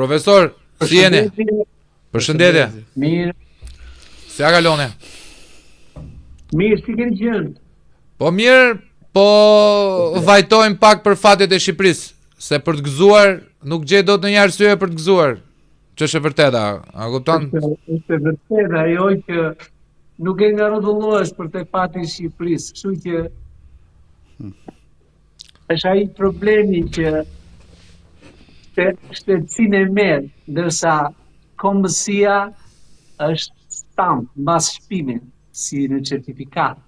Profesor, si jeni? Përshëndetje. Mirë. Si ia kaloni? Mirë, si keni qenë? Po mirë, po vajtojmë pak për fatet e Shqipërisë, se për të gëzuar nuk gjej dot ndonjë arsye për të gëzuar. Ç'është e vërteta, a kupton? Është e vërtetë ajo që nuk e nga rrotullohesh për te fati i Shqipërisë, kështu që hmm. është ai problemi që shtetësinë e merr, ndërsa kombësia është stampë mbas shpine, si në certifikatë.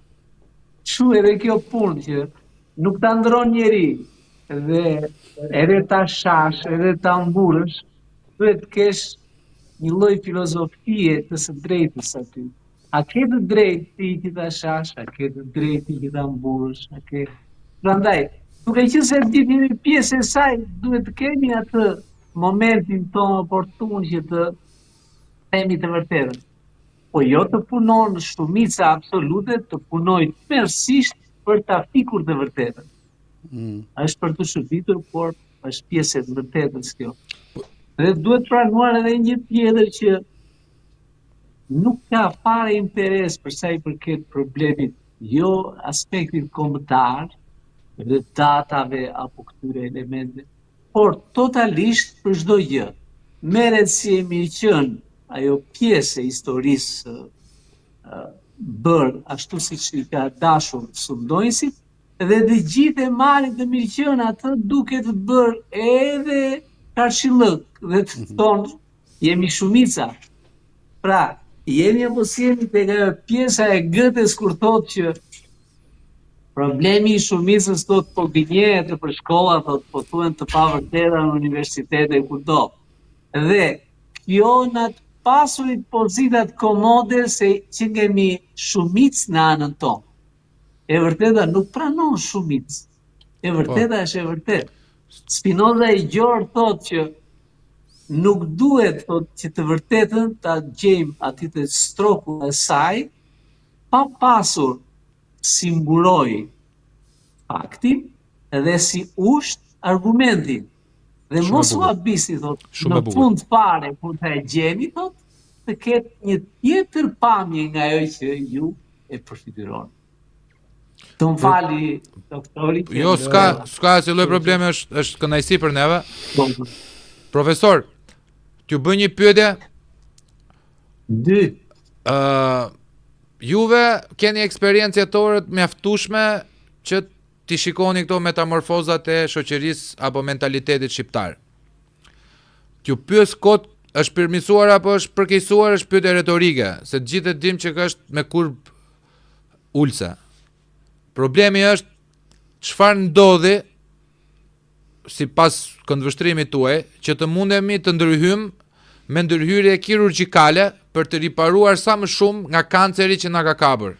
Kështu edhe kjo punë që nuk ta ndërron njeri dhe edhe ta shash, edhe ta mburrësh, duhet të kesh një lloj filozofie të së drejtës aty. A ke të drejtë ti që ta shash, a ke të drejtë ti që ta mburrësh, a ke... Prandaj, duke qenë se gjithë jemi pjesë e saj, duhet të kemi atë momentin tonë oportun që të themi të vërtetën. Po jo të punon shumica absolute, të punojë tmerrësisht për ta fikur të vërtetën. Mm. Është për t'u çuditur, por është pjesë e të vërtetës kjo. Po- Dhe duhet pranuar edhe një tjetër që nuk ka fare interes për sa i përket problemit, jo aspektit kombëtar dhe datave apo këtyre elemente, por totalisht për çdo gjë. Merret si e mirëqenë ajo pjesë e historisë bërë ashtu siç i ka dashur sundonjësit, dhe të gjithë e marrin të mirëqenë atë duke të bërë edhe karshillëk dhe të mhm. thonë jemi shumica. Pra, jemi apo s'jemi tek ajo pjesa e Gëtes kur thotë që problemi i shumicës thotë po gënjehet nëpër shkolla, thotë po thuhen të pavërteta në universitete kudo. Dhe kjo na të pasurit pozitat komode se që kemi shumicë në anën tonë. E vërteta nuk pranon shumicë. E po. vërteta është e vërtetë. Spinoza i gjorë thotë që nuk duhet thotë që të vërtetën ta gjejmë aty te stroku e saj pa pasur si mburojë faktin dhe si usht argumentin. Dhe mos u habisni, thotë, në fund fare, kur ta e gjeni, thotë, të ketë një tjetër pamje nga ajo që ju e përfytyroni. Të më fali, doktori. Jo, s'ka, s'ka asnjë lloj problemi, është, është kënaqësi për neve. Po, po. Profesor, t'ju bëj një pyetje? Dy. Uh, juve keni eksperiencë jetore të mjaftueshme që t'i shikoni këto metamorfozat e shoqërisë apo mentalitetit shqiptar. T'ju pyes kot është përmirësuar apo është përkeqësuar është pyetje retorike, se të gjithë e dimë që është me kurbë ulëse. Problemi është çfarë ndodhi sipas këndvështrimit tuaj që të mundemi të ndërhyjmë me ndërhyrje kirurgjikale për të riparuar sa më shumë nga kanceri që na ka kapur.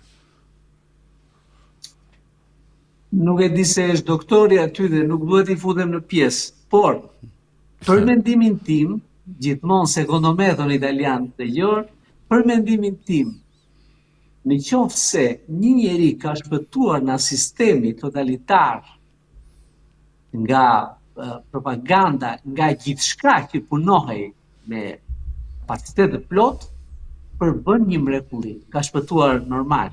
Nuk e di se është doktori aty dhe nuk duhet t'i futem në pjesë, por për mendimin tim, gjithmonë secondo me thonë italianët e gjorë, për mendimin tim, në qoftë se një njeri ka shpëtuar nga sistemi totalitar, nga propaganda, nga gjithçka që punohej me kapacitet të plotë, përbën një mrekulli, ka shpëtuar normal.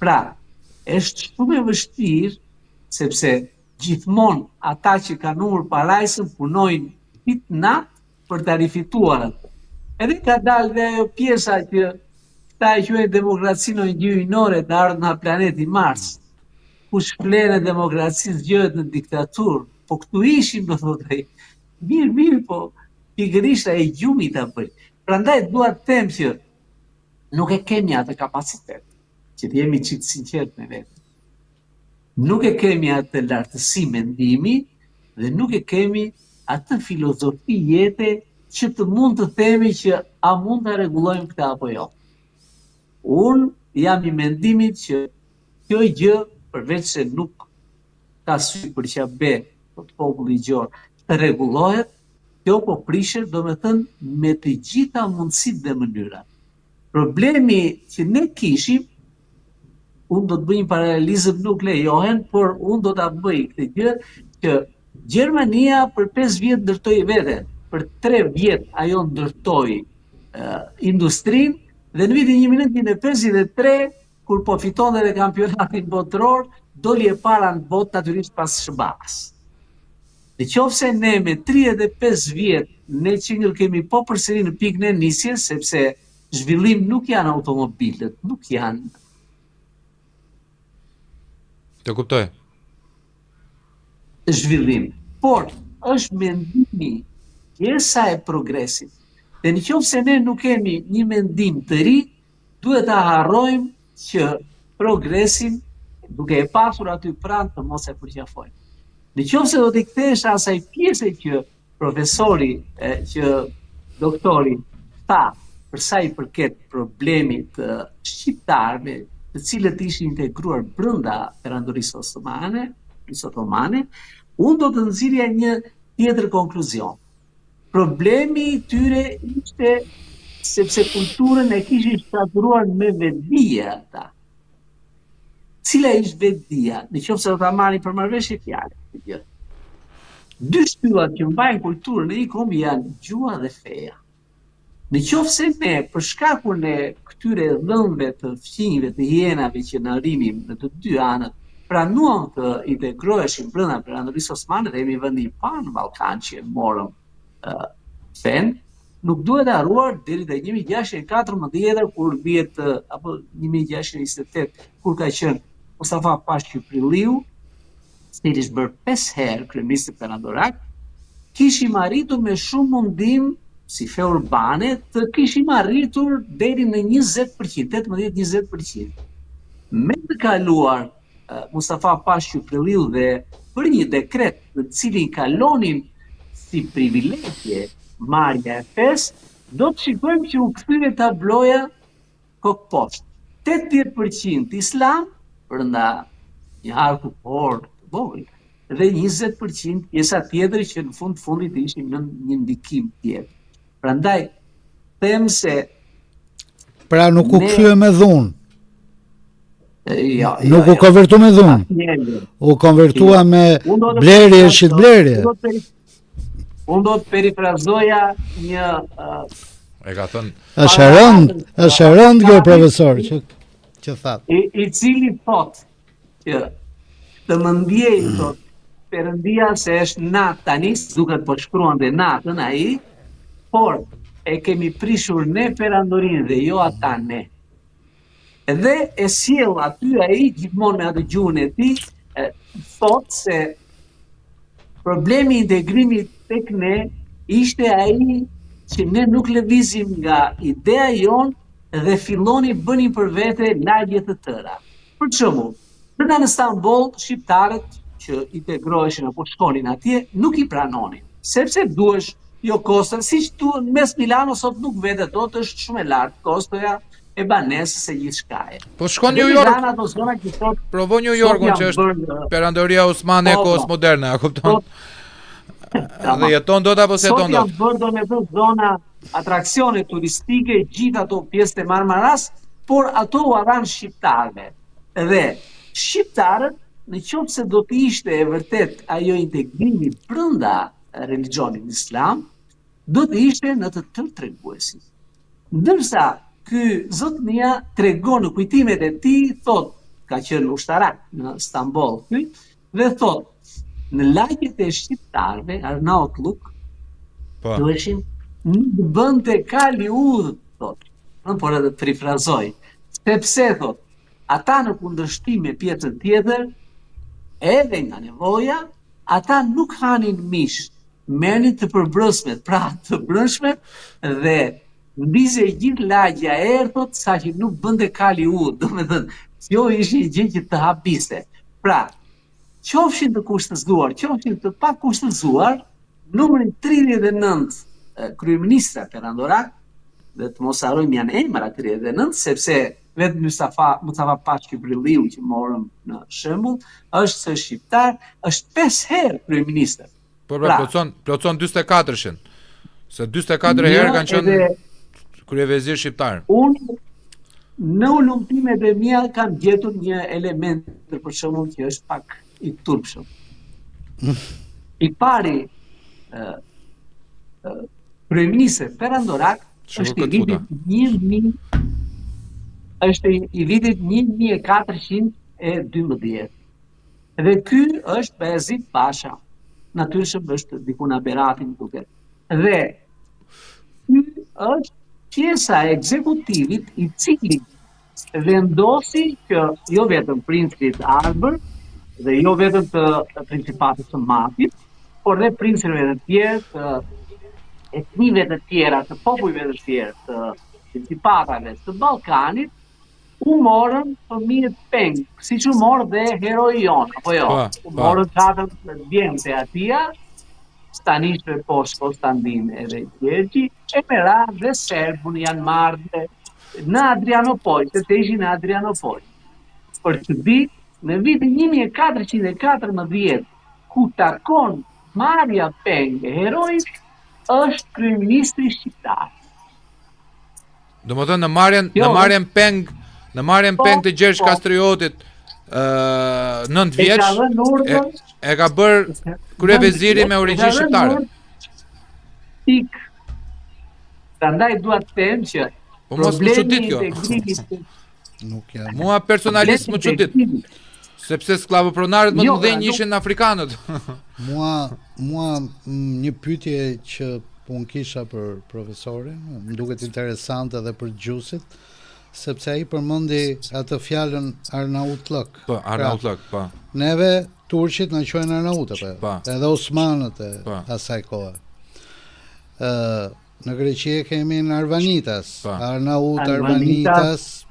Pra, është shumë e vështirë, sepse gjithmonë ata që kanë humbur parajsën punojnë ditë natë për ta rifituar atë. Edhe ka dalë dhe ajo pjesa që këta e quajnë demokracinë një gjë hyjnore të ardhur nga planeti Mars. Kush fle në demokraci zgjohet në diktaturë. Po këtu ishim, do thotë ai. Mirë, mirë, po pikërisht ai gjumi ta bëj. Prandaj dua të them që nuk e kemi atë kapacitet, që të jemi çik të sinqertë me veten. Nuk e kemi atë lartësi mendimi dhe nuk e kemi atë filozofi jete që të mund të themi që a mund ta rregullojmë këtë apo jo. Unë jam i mendimit që kjo gjë përveç se nuk ka sy për Qabe, thotë populli i gjorë, të rregullohet, kjo po prishet, domethënë me të gjitha mundësitë dhe mënyrat. Problemi që ne kishim, unë do të bëj një paralelizëm, nuk lejohen, por unë do ta bëj këtë gjë që Gjermania për 5 vjet ndërtoi veten. Për 3 vjet ajo ndërtoi uh, industrinë dhe në vitin 1953 kur po fitonte edhe kampionatin botëror, doli e para në botë natyrisht pas SHBA-s. Në qoftë se ne me 35 vjet ne që kemi po përsëri në pikën e nisjes, sepse zhvillim nuk janë automobilët, nuk janë. Të kuptoj. Zhvillim, por është mendimi pjesa e progresit. Dhe në qoftë se ne nuk kemi një mendim të ri, duhet ta harrojmë që progresin duke e pasur aty pranë të mos e përqafojmë. Në qoftë se do t'i kthehesh asaj pjese që profesori, e, që doktori tha për sa i përket problemit të shqiptarëve, të cilët ishin integruar brenda Perandorisë Osmane, Otomane, unë do të nxirrja një tjetër konkluzion. Problemi i tyre ishte sepse kulturën e kishin shkatërruar me vetëdije ata. Cila ishte vetëdija? Në qoftë se do ta marrim për marrëveshje fjale, këtë gjë. Dy shtyllat që mbajnë kulturën e një kombi janë gjuha dhe feja. Në qoftë se ne, për shkakun e këtyre dhëmbëve të fqinjve të hienave që na rrinim në të dy anët, pranuam të integroheshim brenda Perandorisë Osmane dhe jemi vendi i parë në Ballkan që e morëm uh, fenë, nuk duhet harruar deri te 1614 kur vihet apo 1628 kur ka qenë Mustafa Pashë Qyprilliu, cili është bërë 5 herë kryeministër perandorak, kishim arritur me shumë mundim si fe urbane të kishim arritur deri në 20%, 18-20%. Me të kaluar Mustafa Pashë Qyprilliu dhe për një dekret në të cilin kalonin si privilegje marrja e fesë, do të shikojmë që u kthye tabloja kokëposhtë. 80% islam brenda një harku kohor të vogël dhe 20% pjesa tjetër që në fund të fundit ishin nën një ndikim tjetër. Prandaj them se Pra nuk u kthye me dhunë. Jo, jo, nuk u jo. konvertu me dhunë. U konvertua jo. me blerje e shitblerje. Unë do të perifrazoja një uh, E ka thënë. Është e rëndë, është e rëndë kjo profesor që që thatë. I, i cili thotë që të më ndjejë thotë Perëndia se është natë tani, duket po shkruante natën ai, por e kemi prishur ne perandorinë dhe jo ata ne. Dhe e sjell aty ai gjithmonë me atë gjuhën e tij, thotë se problemi i integrimit tek ne ishte ai që ne nuk lëvizim nga ideja jonë dhe filloni bëni për vete lagje të tëra. Për shembull, brenda në Stamboll shqiptarët që integroheshin apo shkonin atje nuk i pranonin, sepse duhesh jo kosto, siç tu në mes Milano sot nuk vete dot, është shumë e lartë kostoja e banesës e gjithçkaje. Po shko New York. Milano ato zona që sot provo New Yorkun që është bërë, perandoria osmane e po, kohës po. moderne, a kupton? Dhe jeton dot apo s'jeton dot? Sot janë bërë domethënë zona atraksione turistike, gjithë ato pjesë të Marmaras, por ato ua dhanë shqiptarëve. Dhe shqiptarët, në qoftë se do të ishte e vërtetë ajo integrimi brenda religjionit islam, do të ishte në të tërë treguesit. Ndërsa ky zotnia tregon në kujtimet e tij, thotë, ka qenë ushtarak në Stamboll ky, dhe thotë, në lagjet e shqiptarëve, Arnautluk, po. thuheshin, nuk bënte kali udhë, thotë, në por edhe perifrazoj, sepse, thotë, ata në kundërshtim me pjesën tjetër, edhe nga nevoja, ata nuk hanin mish, merrnin të përbrendshmet, pra të brendshmet dhe ndizej gjithë lagja erë, thotë, sa që nuk bënte kali udhë, domethënë, kjo ishte një gjë që të habiste. Pra, qofshin të kushtëzuar, qofshin të pakushtëzuar, numrin 39 kryeministra perandorak, dhe të mos harrojmë janë emra 39, sepse vetë Mustafa, Mustafa Pashë Qyprilliu që morëm në shembull, është se shqiptar, është 5 herë kryeministër. Po pra, pra plotëson plotëson 44-shin. Se 44 herë kanë qenë edhe, kryevezir shqiptar. Unë në hulumtimet e mia kam gjetur një element për shembull që është pak i turpshëm. I pari ë. Kryeministër perandorak është i vitit 1000 është i vitit 1412. Dhe ky është Bajazit Pasha. Natyrshëm është diku në Beratin, më duket. Dhe ky është pjesa e ekzekutivit i cili vendosi që jo vetëm princërit arbër dhe jo vetëm të principatës së Matit, por dhe princërve të tjerë të etnive të tjera, të popujve të tjerë, të principatave të Ballkanit, u morën fëmijët peng, siç u mor dhe heroi jonë, apo jo? Pa, po, u po. morën katër djemtë e atija, Stanishë, Posh, Kostandin edhe Gjergji, e me radhë dhe Serbun janë marrë dhe në Adrianopol, sepse ishin në Adrianopol. Për çudi, në vitin 1414, ku takon marrja peng e heroit, është kryeministri shqiptar. Domethënë në marrjen, jo, në marrjen peng, në marrjen po, peng të Gjergj po. Kastriotit, ë uh, 9 vjeç, e, e ka bërë kryeveziri me origjinë shqiptare. Pik. Prandaj dua të them që Po mos më çudit kjo. Nuk jam. Mua personalisht më çudit. Sepse skllavopronarët më të jo, mëdhenj nuk... ishin afrikanët. mua mua një pyetje që unë kisha për profesorin, më duket interesante edhe për dëgjuesit, sepse ai përmendi atë fjalën arnautllëk. Po, pra, arnautllëk, po. Neve turqit na quajnë arnautë, po. po. Edhe osmanët e po. asaj kohe. Ë Në Greqi e kemi në Arvanitas, po. Arnaut, Arvanitas,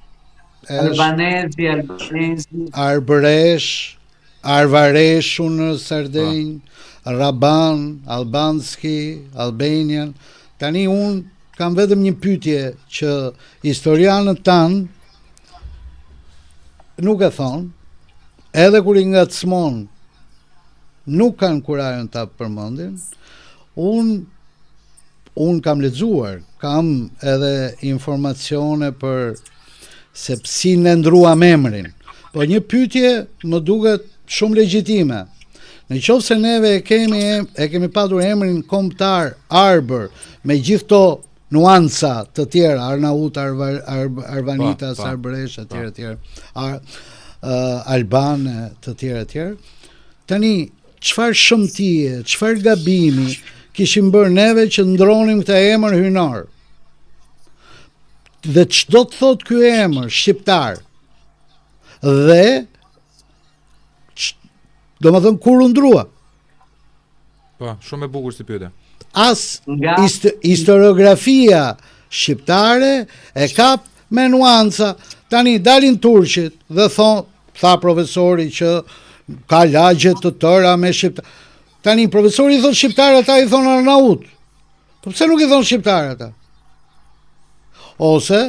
Albanezi, Albanezi, Arbëresh, Arvareshu në Sardenjë, po. Raban, Albanski, Albanian. Tani unë kam vetëm një pyetje që historianët tanë nuk e thonë, edhe kur i ngacmon nuk kanë kurajën ta përmendin. Unë unë kam lexuar, kam edhe informacione për se pse ne ndruam emrin. Po një pyetje më duket shumë legjitime. Në qoftë se neve e kemi e kemi patur emrin kombëtar Arbër me gjithë këto nuanca të tjera, Arnaut, Arva, Ar, Arvanitas, pa, pa, Arbëresh etj etj. Ar, uh, Alban të tjera etj. Tani çfarë shëmtie, çfarë gabimi kishim bërë neve që ndronim këtë emër hyjnor? Dhe ç'do të thotë ky emër shqiptar? Dhe domethënë kur u ndrua? Po, shumë e bukur si pyetje. As Nga... historiografia shqiptare e kap me nuanca. Tani dalin turqit dhe thonë, tha profesori që ka lagje të tëra me shqiptar. Tani profesori i thotë shqiptar, ata i thonë arnaut. Po pse nuk i thonë shqiptar ata? Ose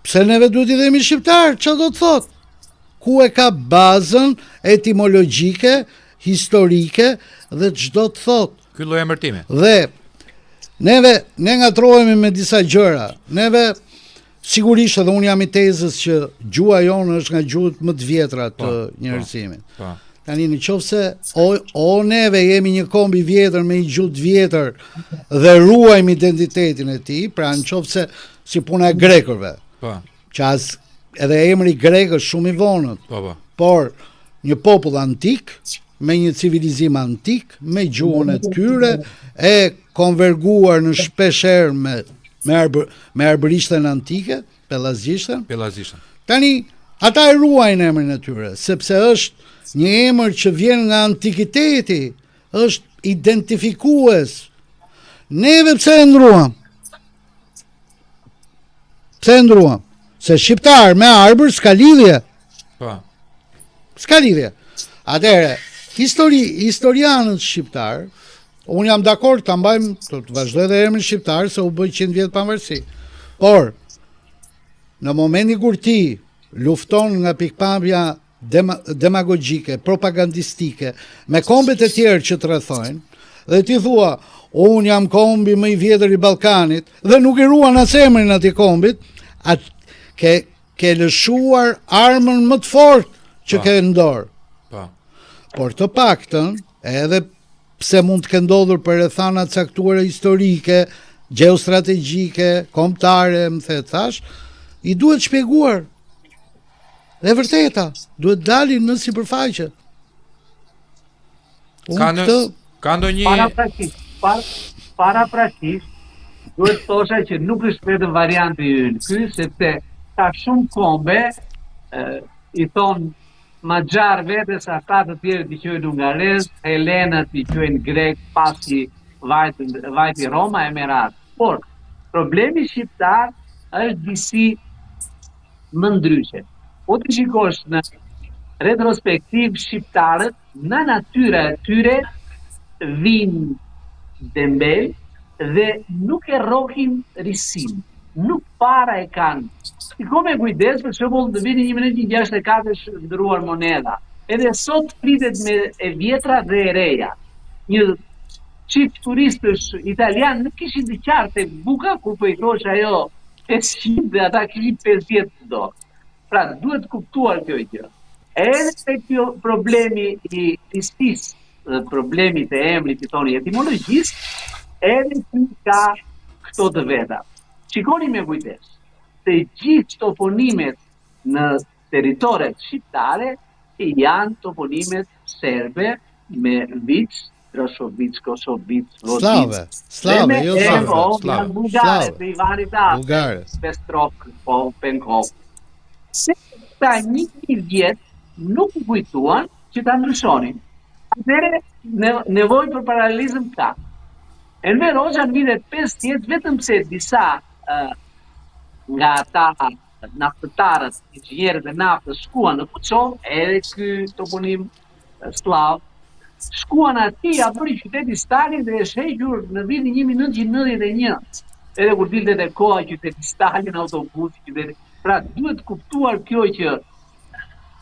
pse neve duhet t'i themi shqiptar? Çfarë do të thotë? Ku e ka bazën etimologjike, historike dhe ç'do të thotë? Ky lloj emërtimi. Dhe neve ne ngatërrohemi me disa gjëra. Neve sigurisht edhe unë jam i tezës që gjuha jonë është nga gjuhët më të vjetra të po, po, njerëzimit. Po. Tani në qoftë se o, o neve jemi një komb i vjetër me një gjuhë të vjetër dhe ruajmë identitetin e tij, pra në qoftë se si puna e grekërve. Po. Që as edhe emri grek është shumë i vonët. Po, po. Por një popull antik me një civilizim antik, me gjuhën e tyre e konverguar në shpeshherë me me arbër, me arbërishten antike, Pellazgjishten. Pellazgjishten. Tani ata e ruajnë emrin e tyre, sepse është një emër që vjen nga antikiteti, është identifikues. Neve pse e ndruam? Pse e ndruam? Se shqiptar me arbër s'ka lidhje. Po. S'ka lidhje. Atëherë, histori, historianët shqiptar, unë jam dakord ta mbajmë, të, të vazhdojë edhe emrin shqiptar se u bë 100 vjet pavarësi. Por në momentin kur ti lufton nga pikëpamja dema, demagogjike, propagandistike me kombet e tjerë që të rrethojnë dhe ti thua, unë jam kombi më i vjetër i Ballkanit dhe nuk i ruan as emrin atij kombit, at ke ke lëshuar armën më të fortë që po. ke në dorë. Po. Por të paktën, edhe pse mund të kenë ndodhur për rrethana të caktuara historike, gjeostrategjike, kombëtare, më the thash, i duhet shpjeguar. Dhe e vërteta, duhet dalin në sipërfaqe. Unë ka në, këtë... Ka ndonjë... Paraprakisht, par, paraprakisht, duhet të thosha që nuk është vetëm varianti ynë ky, sepse ka shumë kombe, e, i thonë Maxhar vetes ata të tjerët i quajnë hungarez, helenët i quajnë grek pasi vajtën vajti Roma e me radhë. Por problemi shqiptar është disi më ndryshe. Po të shikosh në retrospektiv shqiptarët nga natyra e tyre vijnë dembel dhe nuk e rrokin risinë, nuk para e kanë. Shiko me kujdes, për shembull, në vitin 1964 është ndërruar monedha. Edhe sot flitet me e vjetra dhe e reja. Një çift turistësh italian nuk ishin të qartë tek buka kur po i thosh ajo 500 dhe ata kishin 50 në dorë. Pra duhet kuptuar kjo gjë. Edhe te kjo problemi i risisë dhe problemi të emrit i thoni etimologjisë, edhe ky ka këto të veta. Shikoni me kujdes, të gjithë toponimet në territoret shqiptare janë toponimet serbe me vic, Droshovic, Kosovic, Vodic. Slave, slave, jo slave. Po, slave, bullgare, të Ivanit të Bullgare. Pestrok, po, Penkov. Se këta një një vjet nuk u kujtuan që ta ndryshonin. Atëherë nevojë për paralelizëm ka. Enver Hoxha në vitet 50 vetëm pse disa uh, nga ata naftëtarët, inxhinierët e naftës shkuan në Kuçovë, edhe ky toponim sllav, shkuan aty, ia bëri qyteti Stalin dhe është hequr në vitin 1991. Edhe kur dilte te koha qyteti Stalin, autobusi, qyteti... Pra, duhet kuptuar kjo që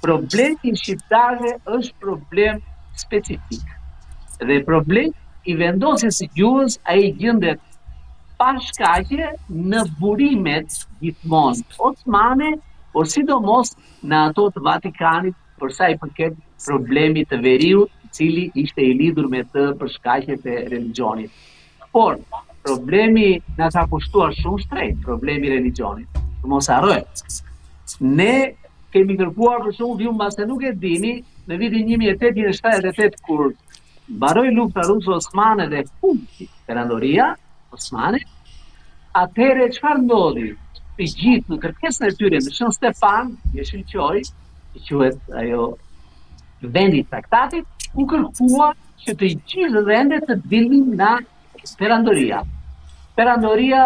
problemi i shqiptarëve është problem specifik. Dhe problem i vendosjes së gjuhës ai gjendet pa shkaqe në burimet gjithmonë osmane, por sidomos në ato të Vatikanit për sa i përket problemit të veriut, i cili ishte i lidhur me të për shkaqet e religjionit. Por problemi na ka kushtuar shumë shtrenjtë, problemi i religjionit. Të mos harrojmë. Ne kemi kërkuar për shembull, ju mbase nuk e dini, në vitin 1878 kur mbaroi lufta ruso-osmane dhe humbi perandoria osmane, atëherë çfarë ndodhi? Të gjithë në kërkesën e tyre në Shën Stefan, Jeshilqoj, që quhet ajo vendi i traktatit, u kërkua që të gjithë vendet të dilnin nga perandoria. Perandoria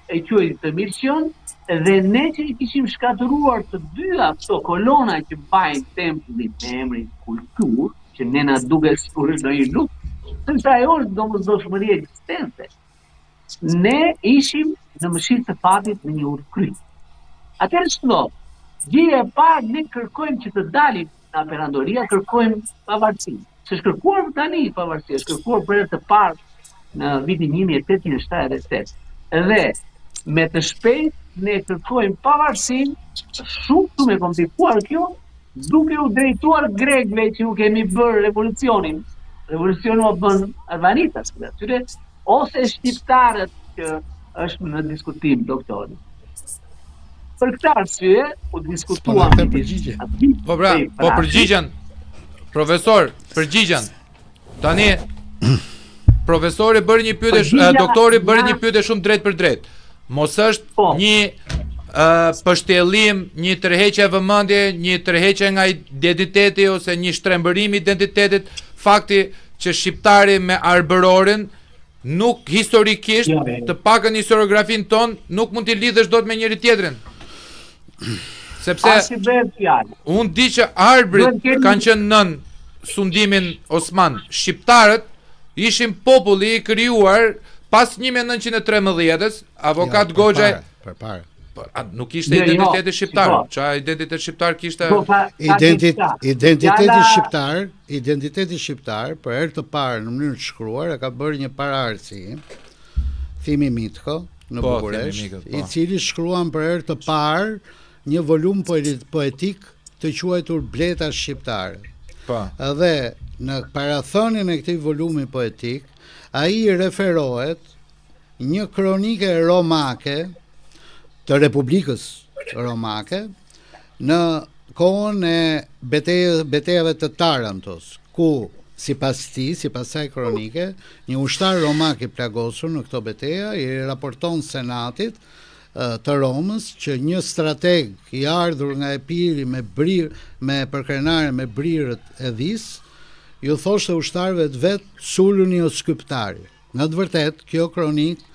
e quajti të mirëqenë dhe ne që i kishim shkatërruar të dyja këto kolona që mbajnë tempullin me emrin kulturë, që ne na duket sikur është ndonjë luftë, sepse ajo është domosdoshmëri ekzistence. Ne ishim në mëshirë të fatit në një udhëkryq. Atëherë ç'ndodh? Gjëja e parë ne kërkojmë që të dalim nga perandoria, kërkojmë pavarësinë. S'është kërkuar tani pavarësia, është kërkuar për herë të parë në vitin 1878. Dhe me të shpejt ne kërkojmë pavarësinë, shumë shumë e komplikuar kjo, duke u drejtuar grekëve që u kemi bërë revolucionin. Revolucionin u bën arvanitas, atyre ose shqiptarët që është në diskutim doktori. Për këtë arsye u diskutua po përgjigje. Po pra, po përgjigjen. Profesor, përgjigjen. Tani profesori bëri një pyetje, doktori bëri një pyetje shumë drejtpërdrejt. Mos është po. një uh, pështjellim, një tërheqje vëmendje, një tërheqje nga identiteti ose një shtrembërim i identitetit, fakti që shqiptari me arbërorin nuk historikisht, ja, ja. të paktën historiografinë tonë, nuk mund t'i lidhësh dot me njëri tjetrin. Sepse unë di që arbrit kanë qenë nën sundimin osman. Shqiptarët ishin populli i krijuar pas 1913-ës, avokat ja, Goxhaj përpara. Po, a nuk ishte jo, jo, identiteti shqiptar. Po. Ça identitet shqiptar kishte? Po, Identit, identiteti shqiptar, identiteti shqiptar për herë të parë në mënyrë të shkruar e ka bërë një paraardhësi im, Thimi Mitko në po, Bukuresht, Mitko, po. i cili shkruan për herë të parë një volum poetik të quajtur Bleta shqiptare. Po. Dhe Në parathënien e këtij volumi poetik, ai i referohet një kronike romake të Republikës Romake në kohën e betejë, betejave të Tarantos, ku sipas tij, sipas saj kronike, një ushtar romak i plagosur në këto beteja i raporton senatit të Romës që një strateg i ardhur nga Epiri me brir me përkrenare me brirët e dhisë, ju thoshte ushtarëve të vet suluni o skyptari. Në të vërtetë, kjo kronikë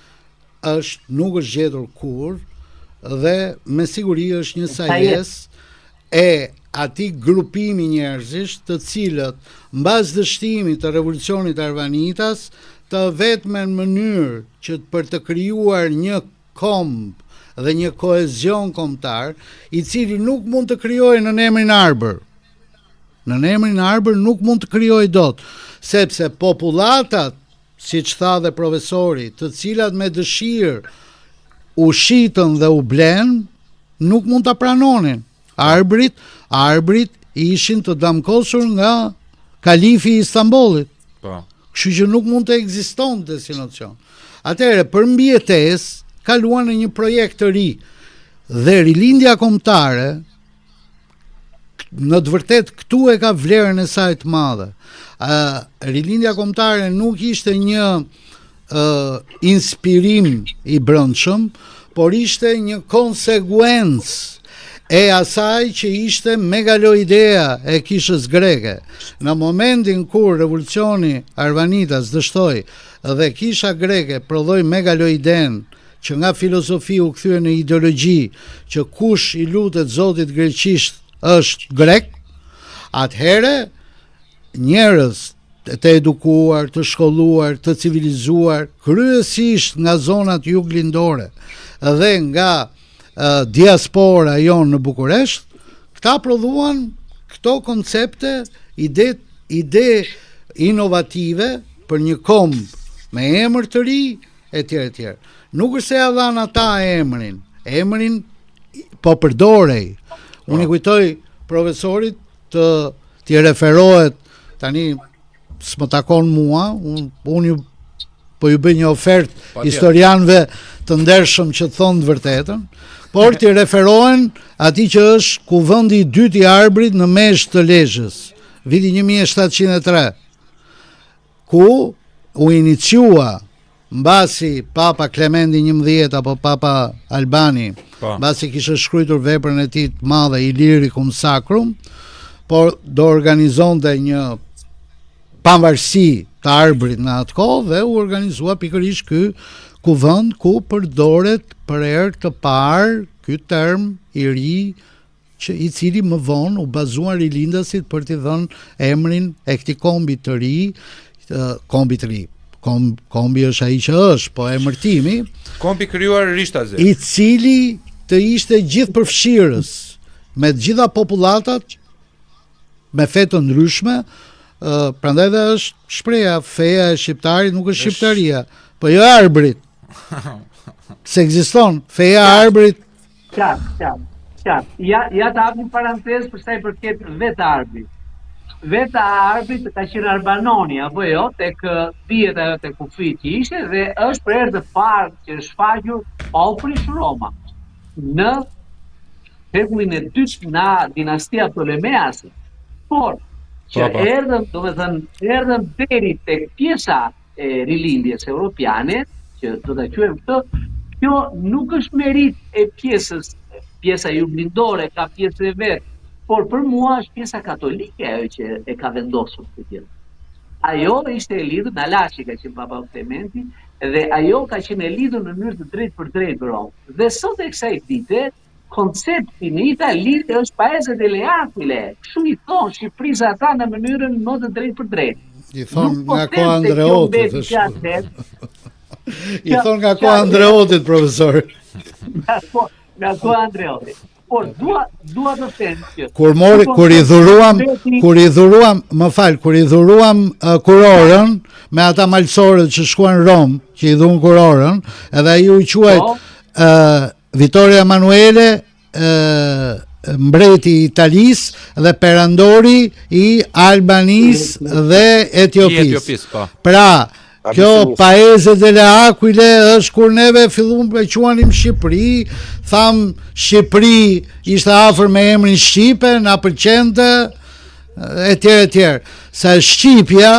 është nuk është gjetur kurrë dhe me siguri është një sajesë e atij grupimi njerëzish të cilët mbas dështimit të revolucionit arvanitas të vetmen mënyrë që për të krijuar një komb dhe një kohezion kombëtar, i cili nuk mund të krijohej nën emrin Arbër. Nën emrin Arbër nuk mund të krijohej dot, sepse popullatat, siç tha dhe profesori, të cilat me dëshirë u shitën dhe u blenë, nuk mund ta pranonin. Arbrit, arbrit ishin të damkosur nga kalifi i Stambollit. Po. Kështu që nuk mund të ekzistonte si nocion. Atëherë, për mbijetesë, kaluan në një projekt të ri dhe rilindja kombëtare në të vërtetë këtu e ka vlerën e saj të madhe. Ë rilindja kombëtare nuk ishte një ë inspirim i brendshëm, por ishte një konsekuencë e asaj që ishte megaloidea e kishës greke. Në momentin kur revolucioni arvanitas dështoi dhe kisha greke prodhoi megaloiden që nga filozofi u kthye në ideologji që kush i lutet Zotit greqisht është grek, atëherë njerëz të edukuar, të shkolluar, të civilizuar, kryesisht nga zonat juglindore dhe nga uh, diaspora jonë në Bukuresht, këta prodhuan këto koncepte, ide, ide inovative për një komb me emër të ri, etj etj. Nuk është se ia dhanë ata emrin, emrin po përdorej. Unë i po. kujtoj profesorit të t'i referohet tani s'më takon mua, unë unë ju po ju bëj një ofertë historianëve të ndershëm që të thonë të vërtetën, por t'i referohen atij që është kuvendi i dytë i Arbrit në Mezhë të Lezhës, viti 1703. ku u iniciua mbasi Papa Klementi 11 apo Papa Albani, po. mbasi kishte shkruar veprën e tij të madhe Illyricum Sacrum, por do organizonte një pavarësi të Arbrit në atë kohë dhe u organizua pikërisht ky kuvend ku përdoret për herë të parë ky term i ri që i cili më vonë u bazuan rilindasit për t'i dhënë emrin e këtij kombi të ri, kombi të ri. Kom, kombi është ai që është, po emërtimi kombi krijuar rishtazi. I cili të ishte gjithëpërfshirës me të gjitha popullatat me fe të ndryshme, ë prandaj dhe është shprehja feja e shqiptarit nuk është shqiptaria, po jo e arbrit. S'ekziston feja e arbrit Qartë, qartë, qartë. Ja, ja të hap një parantezë për sa i përket vetë Arbrit. Vetë Arbrit ka qenë Arbanoni, apo jo, tek dihet ajo tek kufijtë që ishte dhe është për herë të parë që është shfaqur pa u prishur Roma. Në shekullin e dytë nga dinastia Ptolemease. Por që po, po. erdhën, domethënë, erdhën deri tek pjesa e rilindjes europiane, që do ta quajmë këtë, kjo nuk është meritë e pjesës, pjesa juglindore ka pjesën e vet, por për mua është pjesa katolike ajo që e ka vendosur këtë gjë. Ajo ishte e lidhur, në Laçi ka qenë Papa Klementi, dhe ajo ka qenë e lidhur në mënyrë të drejtpërdrejtë me Romën. Dhe sot e kësaj dite, Koncepti në Itali është paese delle aquile, kështu i thonë Shqipërisë ata në mënyrën më të drejtpërdrejtë. I thonë po nga koha Andreotit. I thonë nga koha Andreotit, profesor. Nga koha Andreotit. Por dua dua të them që kur mori kur i dhuruam kur i dhuruam, më fal, kur i dhuruam uh, kurorën me ata malsorët që shkuan në Romë, që i dhunë kurorën, edhe ai u quajt ë po. uh, Vittorio Emanuele ë. mbreti i Italisë dhe perandori i Albanisë dhe Etiopisë. Etiopisë, po. Pra, kjo Paese delle Aquile është kur neve fillum e quanim Shqipëri, tham Shqipëri ishte afër me emrin Shqipe, na pëlqente etj etj. Se Shqipja,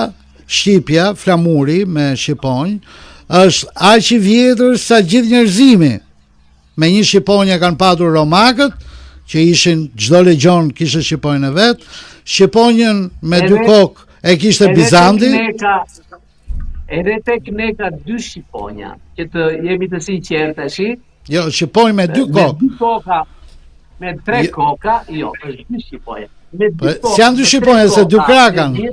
Shqipja, flamuri me shqiponjë, është aq i vjetër sa gjithë njerëzimi. Me një shqiponjë e kanë patur romakët, që ishin çdo legjion kishte shqiponjën e vet, shqiponjën me dy kokë e kishte Bizanti. Edhe tek ne ka dy shqiponja, që të jemi të sinqertë tash. Jo, shqiponjë me dy kokë. Me dy koka, me tre jo. koka, jo, është dy shqiponja. Me dy po, koka. Si janë dy shqiponja se dy krahë kanë.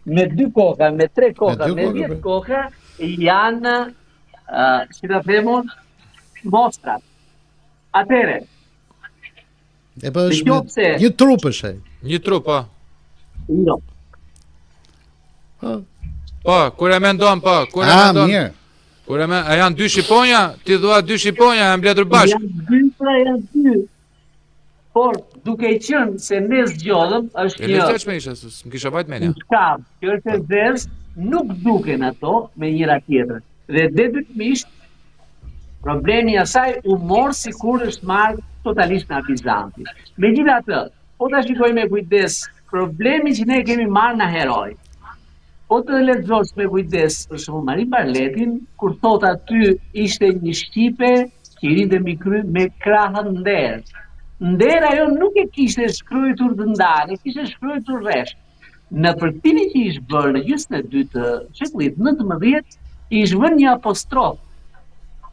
Me dy koka, me tre koka, me 10 koka janë uh, si ta them unë, mostrat. Atëherë. E po është me, se... një trup është ai. Një trup, po. Jo. Po. Po, kur e mendon, po, kur e ah, mendon. Mirë. Kur e mendon, a janë dy shqiponja? Ti thua dy shqiponja, janë mbledhur bashkë. Janë dy, pra janë dy. Por, duke qenë se ne zgjodhëm, është një... E lezetshme ishe, s'më kisha vajt menja. Një që është e zezë, nuk duken ato me njëra tjetrën. Dhe detyrimisht, problemi i asaj u mor sikur është marrë totalisht nga Bizanti. Megjithatë, po ta shikoj me kujdes, problemi që ne kemi marrë nga heroi. Po të lexosh me kujdes, për shembull Marin Barletin, kur thotë aty ishte një shqipe që i rrinte mbi krye me krahët nder. Nder ajo nuk e kishte shkruajtur të ndarë, e kishte shkruajtur rresht. Në përkthimin që ish bërë në gjysmën e dytë të shekullit 19, ish vënë një apostrof.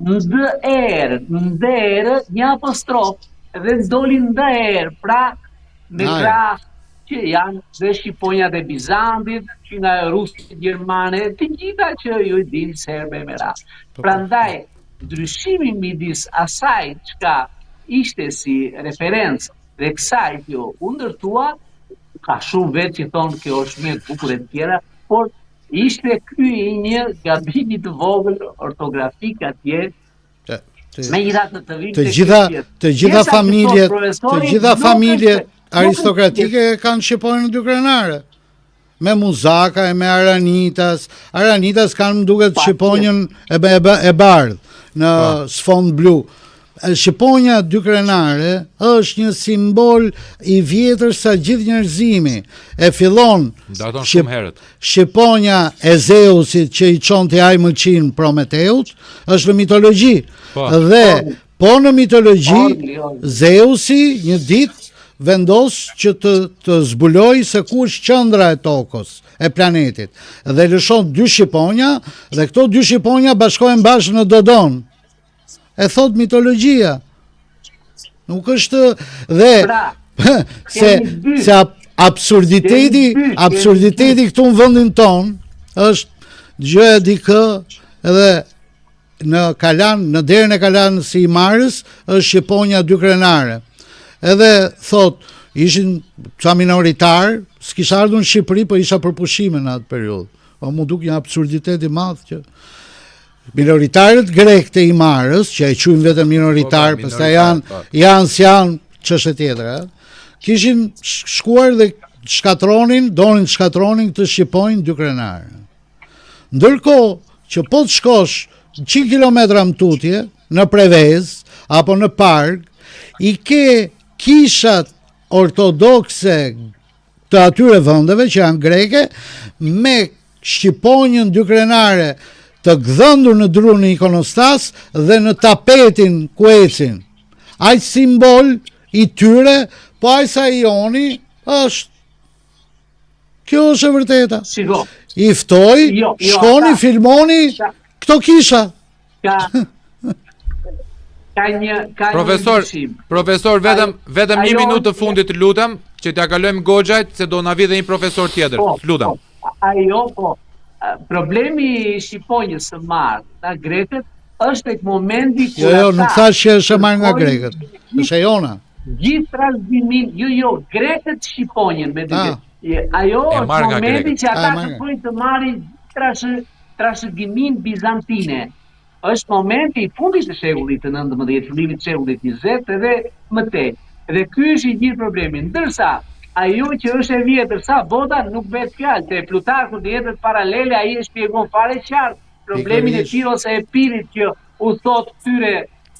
Nder, nder, një apostrof dhe doli nder, pra me krah që janë dhe shqiponjat e Bizantit, që nga rusët gjermane, të gjitha që ju i dinë serbe me radhë. Po, po. Prandaj, ndryshimi midis asaj çka ishte si referencë dhe kësaj që u ndërtua, ka shumë vetë që thonë kjo është më e bukur e tjera, por ishte ky i një gabimi të vogël ortografik atje Megjithatë të vim të gjitha të gjitha familjet, të gjitha familjet aristokratike kanë shqiponjën dykrenare. Me Muzaka e me Aranitas, Aranitas kanë më duket shqiponjën e e, e bardhë në po. sfond blu. Shqiponja dykrenare është një simbol i vjetër sa gjithë njerëzimi. E fillon daton shumë herët. Shqiponja e Zeusit që i çonte ai mëlçinë Prometeut është në mitologji. Po. Dhe po në mitologji Zeusi një ditë vendos që të të zbulojë se ku është qendra e tokës, e planetit dhe lëshon dy shqiponja dhe këto dy shqiponja bashkohen bashkë në Dodon. E thot mitologjia. Nuk është dhe pra, se se absurditeti, absurditeti këtu në vendin tonë është dëgjoja dikë edhe në kalan, në derën e kalasë së Himarës është shqiponja dykrenare. Edhe thot, ishin ca minoritar, s'kisha ardhur në Shqipëri, po isha për pushime në atë periudhë. Po m'u duk një absurditet i madh që Minoritarët grekë të Himarës, që e quajnë veten minoritar, po, po, pastaj janë po. janë si janë çështje tjetër, ë. Kishin shkuar dhe shkatronin, donin të shkatronin këtë shqiponjë dykrenare. Ndërkohë që po të shkosh 100 kilometra më tutje në Prevezë apo në Pargë, i ke kishat ortodokse të atyre vendeve që janë greke me shqiponjën dykrenare të gdhendur në dru në ikonostas dhe në tapetin ku ecin. Aq simbol i tyre, po aq sa i joni është Kjo është e vërteta. Shiko. I ftoj, jo, jo, shkoni, ata, filmoni këto kisha. Ka ka një ka profesor, një profesor vetëm vetëm një minutë të fundit të lutem që t'ia kalojmë Goxhajt se do na vijë dhe një profesor tjetër. Po, lutem. Po, ajo po. Problemi i shqiponjës së marrë nga grekët është tek momenti kur Jo, jo, nuk thashë që është e marrë nga grekët. Është e jona. Gjithë trashëgiminë, jo, jo, grekët shqiponjën me dy. Ah. Ajo është momenti që ata kërkojnë të marrin trashë trashëgiminë bizantine. Është momenti i fundit të shekullit të 19, fillimit të shekullit 20 edhe më tej. Dhe ky është i gjithë problemi. Ndërsa ajo që është e vjetër sa bota nuk bëhet fjalë, te Plutarku në jetët paralele ai e shpjegon fare qartë problemin e tij ose Epirit që u thotë këtyre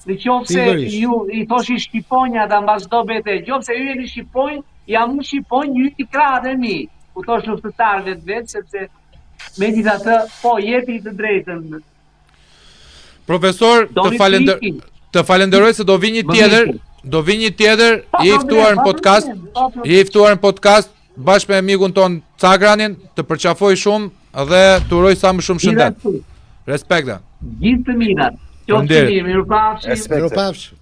në qoftë se ju i thoshin shqiponja ata mbas çdo beteje, në qoftë se ju jeni shqiponjë, jam unë shqiponjë, ju jeni krahët e mi. U thosh luftëtarëve të vet sepse megjithatë po jepi të drejtën. Profesor, të falënderoj të falënderoj se do vi një tjetër, do vi një tjetër, je i ftuar në podcast, je i ftuar në podcast bashkë me mikun tonë Cagranin, të përqafoj shumë dhe të uroj sa më shumë shëndet. Respekte. Gjithë të mirat. Qoftë mirë, mirupafshim. Mirupafshim.